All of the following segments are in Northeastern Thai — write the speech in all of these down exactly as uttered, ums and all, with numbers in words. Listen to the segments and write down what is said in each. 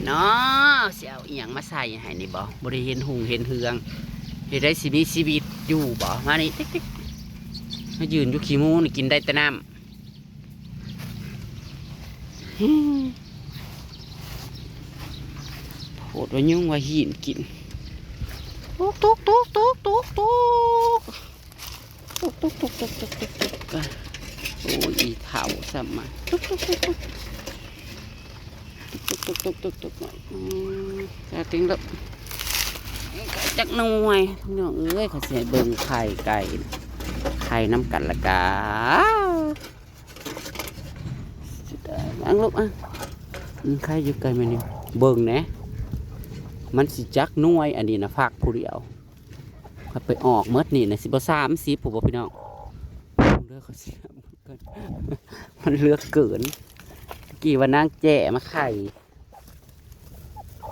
เนาะ สิเอาอีหยังมาใส่ให้นี่บ่ บ่ได้เห็นหุงเห็นเฮือง เฮ็ดได้สิมีชีวิตอยู่บ่ มานี่ ติ๊กๆ มายืนอยู่ขี้หมูนี่กินได้แต่น้ำ โพดว่ายุงว่าหีนกิน ตุกตุกตุกตุกตุกตุก ตุกตุกตุกตุกตุกตุกตุก โอ้ย อีเฒ่าซ้ำมา ตุกตุกตุกตุก ตุกตุกตุกตุกตุก อืม กะติงแล้ว จักหน่วย พี่น้องเอ้ย เขาสิให้เบิ่งไข่ไก่ ไข่น้ำกันละกา วางลูกอ่ะ อืม ไข่อยู่ไกลแม่นี่ เบิ่งแหน่ มันสิจักหน่วย อันนี้นะ ฟักผู้เดียว ถ้าไปออกเมิดนี่นะ สิบ่สามสิบผู้บ่พี่น้อง เด้อ เขาสิ มันเหลือเกิน ตะกี้ว่านางแจ้มาไข่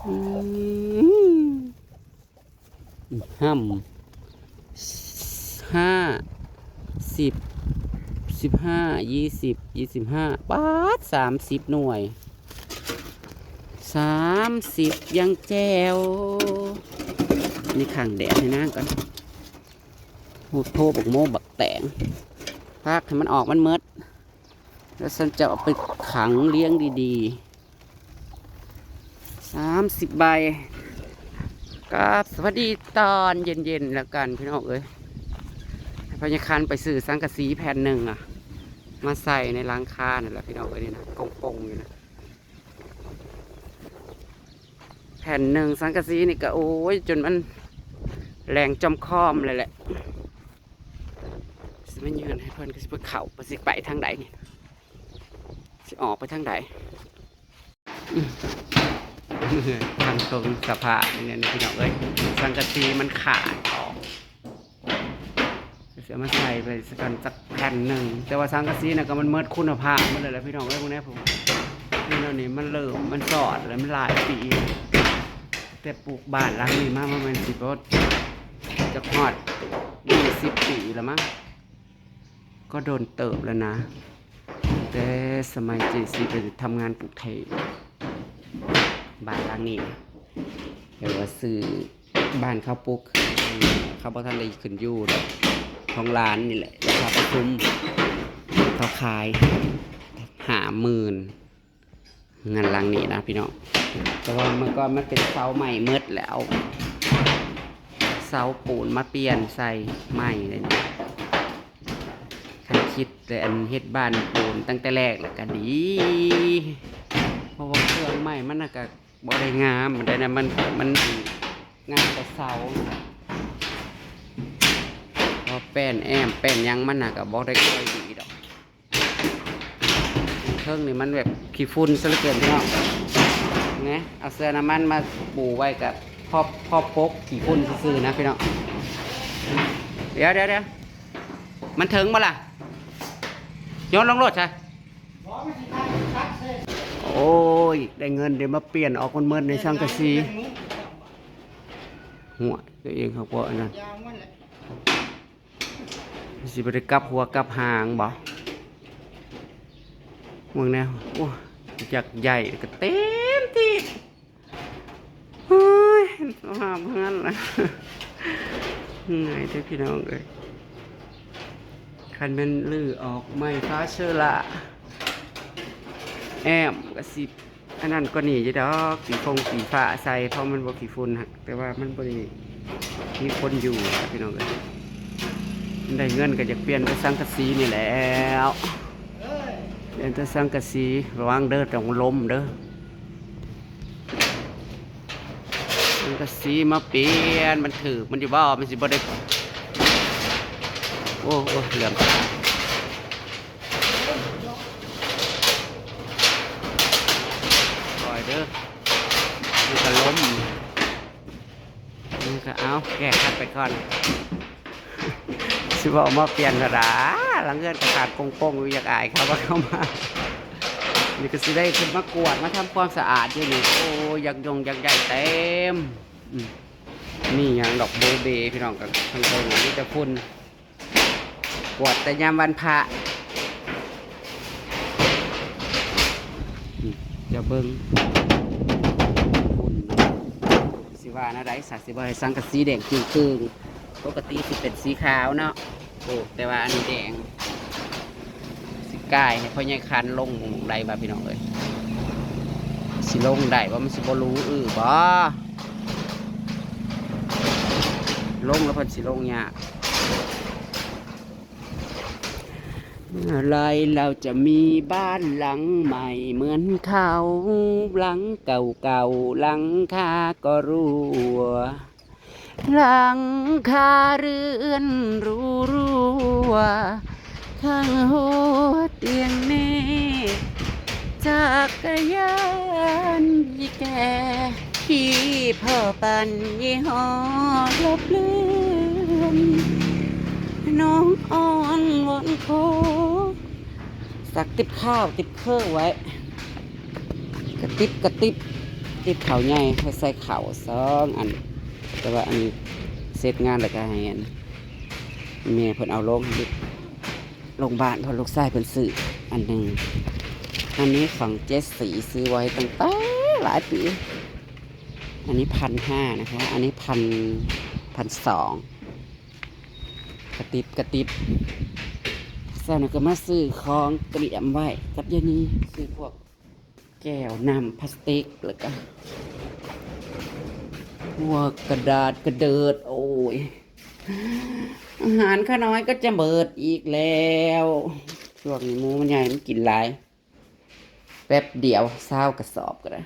อืม ห้ำ ห้า สิบ สิบห้า ยี่สิบ ยี่สิบห้า ป๊าด สามสิบหน่วย สามสิบ ยังแจ๋ว นี่ขังแดดให้นางก่อน หูดโพบักโมบักแตง พักให้มันออกมันเมิด แล้วฉันจะเอาไปขังเลี้ยงดีๆ สามสิบใบ ครับ สวัสดีตอนเย็นๆ แล้วกันพี่น้องเอ้ย พญาคันไปซื้อสังกะสีแผ่นหนึ่งอะ มาใส่ในหลังคานั่นแหละพี่น้องเอ้ย นี่นะ กงๆ อยู่นะ แผ่นหนึ่งสังกะสีนี่ก็ โอ้ย จนมันแหลงจอมคอมเลยแหละ สิมายืนให้เพิ่น ก็สิไปเข้า ไปสิไปทางใดนี่ สิออกไปทางใด อืม ทางตรงสภาพนี่เนี่ยพี่น้องเอ้ย สังกะสีมันขาดออก เสียมาใส่ไปสักกันสักแผ่นหนึ่ง แต่ว่าสังกะสีน่ะก็มันเมิดคุณภาพมันเลยแหละพี่น้องเอ้ย พวกนี้ผม นี่แนวนี้มันเริ่ม มันสอดแล้ว มันหลายปี แต่ปลูกบ้านหลังนี้มา มันเป็นสิบ จะฮอด ยี่สิบ ปีแล้วมั้ง ก็โดนเติบแล้วนะ แต่สมัยเจซีไปทำงานกรุงเทพ บ้านหลังนี้ เดี๋ยวว่าซื้อบ้านเขาปลูก เขาบ่ทันได้ขึ้นอยู่ดอก ของหลานนี่แหละ เขาประชุม เขาขาย ห้าหมื่น เงินหลังนี้นะพี่น้อง แต่ว่าเมื่อก่อนมันเป็นเสาไม้เมิดแล้ว เสาปูนมาเปลี่ยนใส่ไม้เลยนี่ คันคิดแต่อันเฮ็ดบ้านปูนตั้งแต่แรกแล้วก็ดี เพราะว่าเครื่องไม้มันน่ะก็บ่ได้งามปานใดนะ มัน มันงามแต่เสา เพราะแป้นแอมแป้นหยังมันน่ะก็บ่ได้ค่อยดีดอก เครื่องนี่มันแบบขี้ฝุ่นซะเหลือเกินพี่น้อง นะ เอาเสื้อน้ำมันมาปูไว้กับพ่อ พ่อปกขี้ฝุ่นซื่อๆนะพี่น้อง เดี๋ยวเดี๋ยวเดี๋ยว มันถึงบ่ล่ะ โยนลงโลดใช่ โอ้ย ได้เงินเดี๋ยวมาเปลี่ยนออกมันเมิดในสังกะสี หัวตัวเองเขาก็อันนั้น สิบ่ได้กลับหัวกลับหางบ่ มึงแน่ โอ้ย จักใหญ่ก็เต็มที่ เฮ้ย สภาพเพื่อนละ เหนื่อยเด้อพี่น้องเอ้ย คันแม่นลื้อออกไม้ฟ้าเชอละ แอมก็สิ อันนั้นก็นี่อยู่ดอก สีฟงสีฟ้าใส่ เพราะมันบ่ขี้ฝุ่นหัก แต่ว่ามันบ่ได้มีคนอยู่นะพี่น้องเอ้ย ได้เงินก็อยากเปลี่ยนเป็นสังกะสีนี่แหล้ว เปลี่ยนเป็นสังกะสี ระวังเด้อ ต้องล้มเด้อ สังกะสีมาเปลี่ยน มันถืกมันอยู่บ่ มันสิบ่ได้ โอ้ โอ้ เหลื่อม ปล่อยเด้อ มันก็ล้ม มันก็เอา แก้คัดไปก่อน สิบ่เอามาเปลี่ยนธรรมดา หลังเฮือนก็ขาดโป่งๆอยู่ อยากอายเขาว่าเขามา นี่ก็สิได้ขึ้นมากวาด มาทำความสะอาดอยู่นี่ โอ้ อยากยงอยากใหญ่เต็ม อืม นี่หยังดอกโบเบ พี่น้อง ก็ทางเทิงมีแต่ฝุ่น กวาดแต่ยามวันพระ อืม จะเบิ่ง ว่าแนวใด สาสิบ่ให้สังกะสีแดงจึ่งคืง ปกติสิเป็นสีขาวเนาะ โอ้ แต่ว่าอันนี้แดง สิกายให้พ่อใหญ่คันลงหม่องใดบ่าพี่น้องเอ้ย สิลงได้บ่ มันสิบ่รู้อื้อบ่ ลงแล้วเพิ่นสิลงยาก เมื่อไรเราจะมีบ้านหลังใหม่เหมือนเขา หลังเก่าๆ หลังคาก็รั่ว หลังคาเรือนรูรั่ว ข้างหัวเตียงแม่ จักรยานยี่แก่ ที่พ่อปั่นยี่ห้อลบเลือน น้องอ่อนวอนขอ สักติบข้าวติบเครื่องไว้ กระติบกระติบ ติบข้าวใหญ่ ค่อยใส่ข้าวสองอัน แต่ว่าอันเสร็จงานแล้วก็ให้อัน แม่เพิ่นเอาลง ลงบ้าน เพราะลูกชายเพิ่นซื้ออันหนึ่ง อันนี้ของเจ๊สีซื้อไว้ตั้งแต่หลายปี อันนี้พันห้านะคะ อันนี้พัน พันสอง กระติบกระติบ เช้านี้ก็มาซื้อของเตรียมไว้กับยายนี ซื้อพวกแก้วน้ำพลาสติก แล้วก็พวกกระดาษกระเดิด โอ้ย อาหารข้าน้อยก็จะเบิดอีกแล้ว ช่วงนี้หมูมันใหญ่ มันกินหลาย แป๊บเดียวซาวกระสอบก็ได้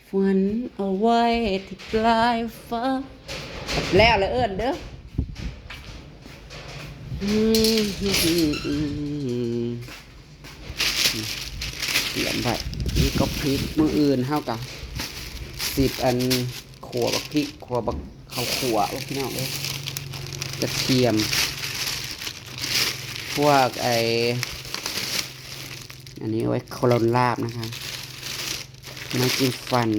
ฝันเอาไว้ที่ปลายฟ้า แล้วละเอิ้นเด้อ อืม เตรียมไว้ นี่ก็พริก มื้ออื่นเฮาก็สิบอัน ขั่วบักพริก ขั่วบัก ข้าวขั่ว โอ้ พี่น้องเอ้ย กระเทียม พวกไอ้ อันนี้เอาไว้โคลนลาบนะคะ ไม้จิ้มฟัน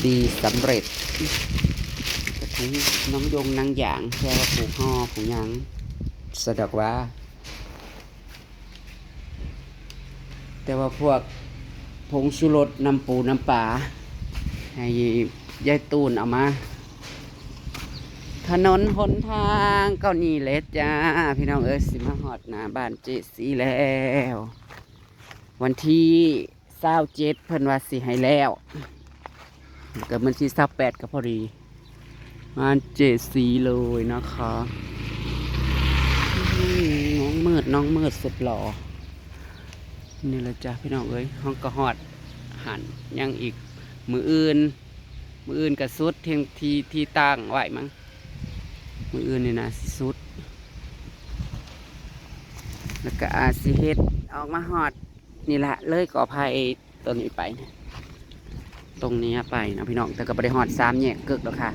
ดีสำเร็จ กระทุ้งน้องยงนางหยาง เพื่อว่าผูกห่อผูกหยัง สะดวกว่า แต่ว่าพวกผงชูรส น้ำปูน้ำปลา ให้ยายตูนเอามา ถนนหนทางก็นี่แหละจ้า พี่น้องเอ้ย สิมาฮอดหน้าบ้านเจ๊สีแล้ว วันที่ซาวเจ็ด เพิ่นว่าสิให้แล้ว เกิดวันที่ซาวแปดก็พอดี บ้านเจ๊สีเลยนะคะ อืม น้องมืด น้องมืดสุดหล่อ นี่แหละจ้ะพี่น้องเอ้ย เฮาก็ฮอดหั้น ยังอีก มื้ออื่น มื้ออื่นก็สุดที่ ที่ ที่ตั้งไว้มั้ง มื้ออื่นนี่นะสิสุด แล้วก็อาจสิเฮ็ดออกมาฮอด นี่ละ เลยกอไผ่ต้นนี้ไป ตรงนี้ไปเนาะพี่น้อง แต่ก็บ่ได้ฮอดสามแยกกึกดอกค่ะ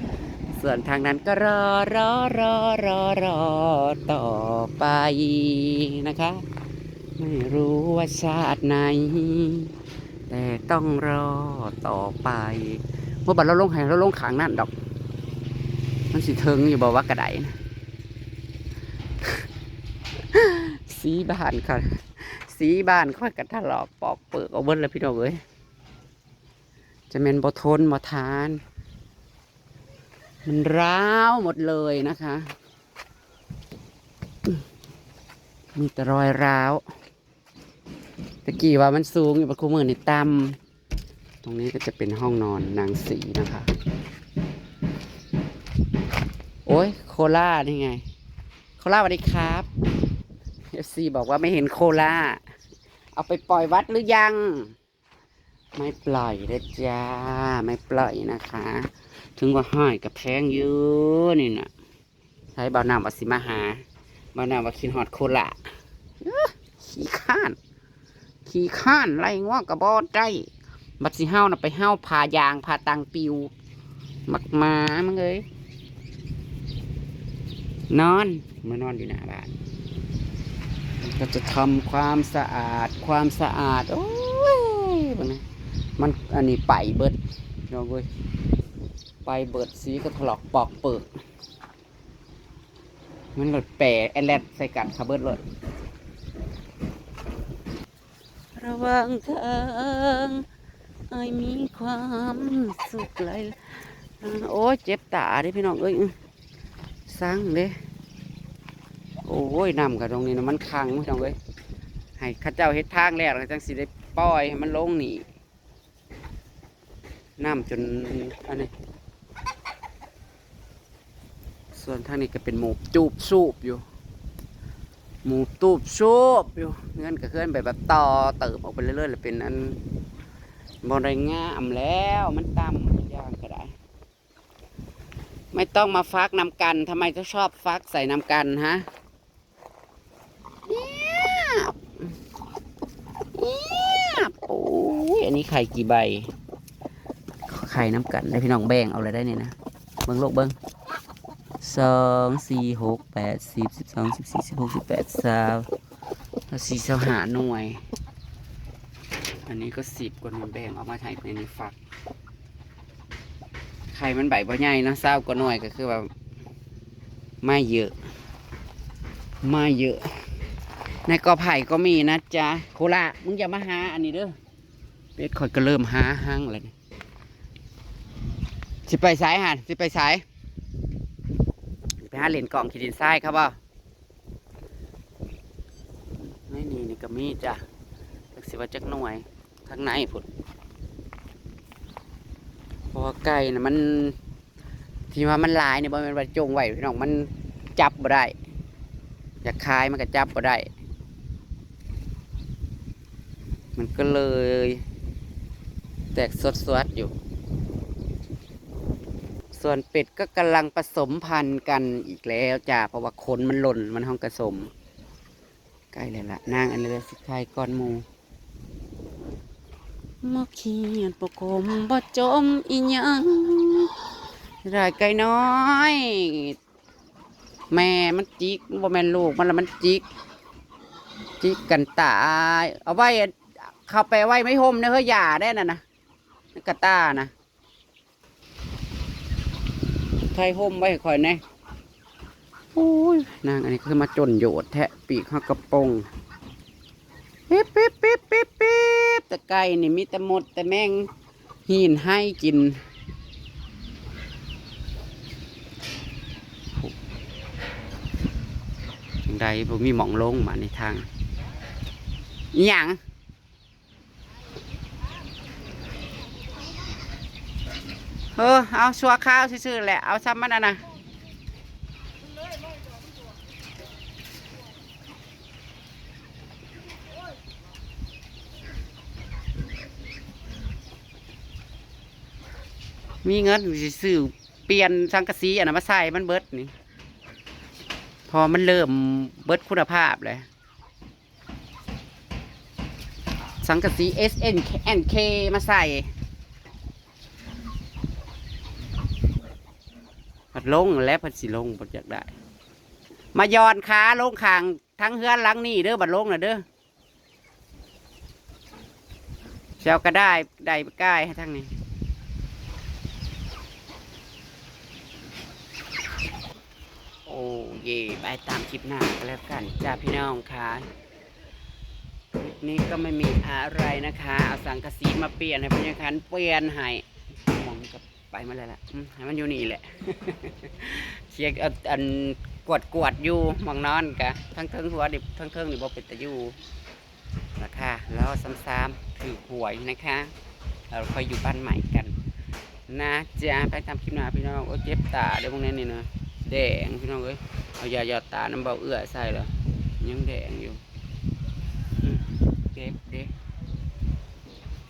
ส่วนทางนั้นก็รอ รอ รอ รอ รอ ต่อไปนะคะ ไม่รู้ว่าชาติไหน แต่ต้องรอต่อไป เมื่อบัดเราลงให้เราลงข้างนั่นดอก มันสิเทิงอยู่บ่ว่ากระไดนะ สีบ้านค่ะ สีบ้านข้อยก็ถลอกปอกเปิกเอาเบิดเลยพี่น้องเอ้ย จะแม่นบ่ทนบ่ทาน มันร้าวหมดเลยนะคะ มีแต่รอยร้าว ตะกี้ว่ามันสูงอยู่ บัดคู่มื้อนี่ต่ำ ตรงนี้ก็จะเป็นห้องนอนนางสีนะคะ โอ้ย โคล่านี่ไง โคล่าสวัสดีครับ เอฟซี บอกว่าไม่เห็นโคล่า เอาไปปล่อยวัดหรือยัง ไม่ปล่อยนะจ้า ไม่ปล่อยนะคะ ถึงว่าห้อยกับแพงอยู่นี่นะ ใช้บ่าวน้ำว่าสิมาหา บ่าวน้ำว่าคิดฮอดโคล่า เอ้อ ขี้ข้าน ขี้ข้าน ไล่ง่วงก็บ่ได้ บัดสิเฮาน่ะไปเฮาผ่ายางผ่าตังปิว บักหมามึงเอ้ย นอน มานอนอยู่หน้าบ้าน ก็จะทำความสะอาด ความสะอาด โอ้ย เบิ่งนะ มัน อันนี้ไปเบิด น้องเอ้ย ไปเบิด สีก็ถลอกปอกเปิก มันหลุดแปะแอดแลดใส่กันค่ะเบิดเลย ระหว่างทาง อ้ายมีความสุขหลาย อ่า โอ้ย เจ็บตาเด้พี่น้องเอ้ย อื้อ สั่งเด้ โอ้ย น้ำกับตรงนี้นะ มันขังพี่น้องเอ้ย ให้เขาเจ้าเฮ็ดทางแล้ว แล้วจังสิได้ปล่อยให้มันลงนี่ น้ำจนอันนี้ ส่วนทางนี้ก็เป็นหมู่จูบสูบอยู่ หมู่ตูบสูบอยู่ เฮือนก็เฮือนแบบ แบบต่อเติมออกไปเรื่อยๆ แล้วเป็นอันบ่ได้งามแล้ว มันต่ำอย่างก็ได้ ไม่ต้องมาฟักนำกัน ทำไมต้องชอบฟักใส่นำกันฮะ เงียบ เงียบ โอ้ย อันนี้ไข่กี่ใบ ไข่นำกันได้พี่น้อง แบ่งเอาเลยได้เนี่ยนะ เบิ่งลูกเบิ่ง สอง สี่ หก แปด สิบ สิบสอง สิบสี่ สิบหก สิบแปด ซาว ซาวสี่ ซาวห้าหน่วย อันนี้ก็สิบกว่าหน่วย แบ่งออกมาให้ในนี้ฟัก ไข่มันใบบ่ใหญ่เนาะ ซาวกว่าหน่วยก็คือว่า ไม่เยอะ ไม่เยอะ ในกอไผ่ก็มีนะจ๊ะ โคละ มึงอย่ามาหาอันนี้เด้อ เป็ดข่อยก็เริ่มหาหังแล้วนี่ สิไปไสหั่น สิไปไส ไปหาเล่นกองขี้ดินทรายครับบ่ ในนี่นี่ก็มีจ้ะ จักสิว่าจักหน่วย ข้างในพุ้น เพราะว่าไก่น่ะมัน ที่ว่ามันหลายนี่บ่แม่นว่าจงไว้พี่น้อง มันจับบ่ได้ อยากขายมันก็จับบ่ได้ มันก็เลย แตกสดๆอยู่ ส่วนเป็ดก็กำลังผสมพันธุ์กันอีกแล้วจ้า เพราะว่าขนมันหล่น มันห้องกระสม ใกล้แล้วล่ะ นางอันเลือสิไข่ก่อนหมู่ บ่เครียดบ่ขมบ่จมอีหยัง ได้ไก่น้อย แม่มันจิก บ่แม่นลูกมันละ มันจิก จิกกันตาย เอาไว้ เข้าไปไว้ไม่ห่มนะเฮ้ย อย่าได้น่ะนะ กระต่านะ ไทยห่มไว้ให้ข่อยแหน่ โอ้ย นางอันนี้คือมาจนโยดแท้ ปีกฮอกกระโปรง ปิ๊บปิ๊บปิ๊บปิ๊บปิ๊บ แต่ไก่นี่มีแต่มดแต่แมง หินให้กิน จั่งใดบ่มีหม่องลงมาในทาง อิหยัง เออ เอาชั่วคราวซื่อๆแหละ เอาซ้ำมันนั่นนะ มีเงินสิซื้อเปลี่ยนสังกะสีอันนั้นมาใส่มันเบิดนี่ พอมันเริ่มเบิดคุณภาพเลย สังกะสี เอส เอ็น เค มาใส่ บัดลงแล้วเพิ่นสิลง บ่อยากได้ มาย้อนขาลงข้างทั้งเฮือนหลังนี้เด้อ บัดลงน่ะเด้อ เจ้าก็ได้ ได้ไปก้ายให้ทางนี้ โอ้เย่ ไปตามคลิปหน้าก็แล้วกันจ้าพี่น้องค่ะ คลิปนี้ก็ไม่มีอะไรนะคะ เอาสังกะสีมาเปลี่ยนให้พญาคันเปลี่ยนให้ หม่องกับไปมาแล้วล่ะ อืม ให้มันอยู่นี่แหละ เชียร์เอาอันกวดกวดอยู่หม่องนอนกะ ทั้งเทิงหัวนี่ ทั้งเทิงนี่บ่เป็นตาอยู่ นะคะ รอซ้ำๆ ถือหวยนะคะ เราค่อยอยู่บ้านใหม่กันนะจ๊ะ ไปตามคลิปหน้าพี่น้อง โอ้ย เจ็บตาเด้อพวกนี้นี่นะ แดงพี่น้องเอ้ย เอายาหยอดตาน้ำเบาเอื้อใส่แล้ว ยังแดงอยู่ อืม เจ็บเด้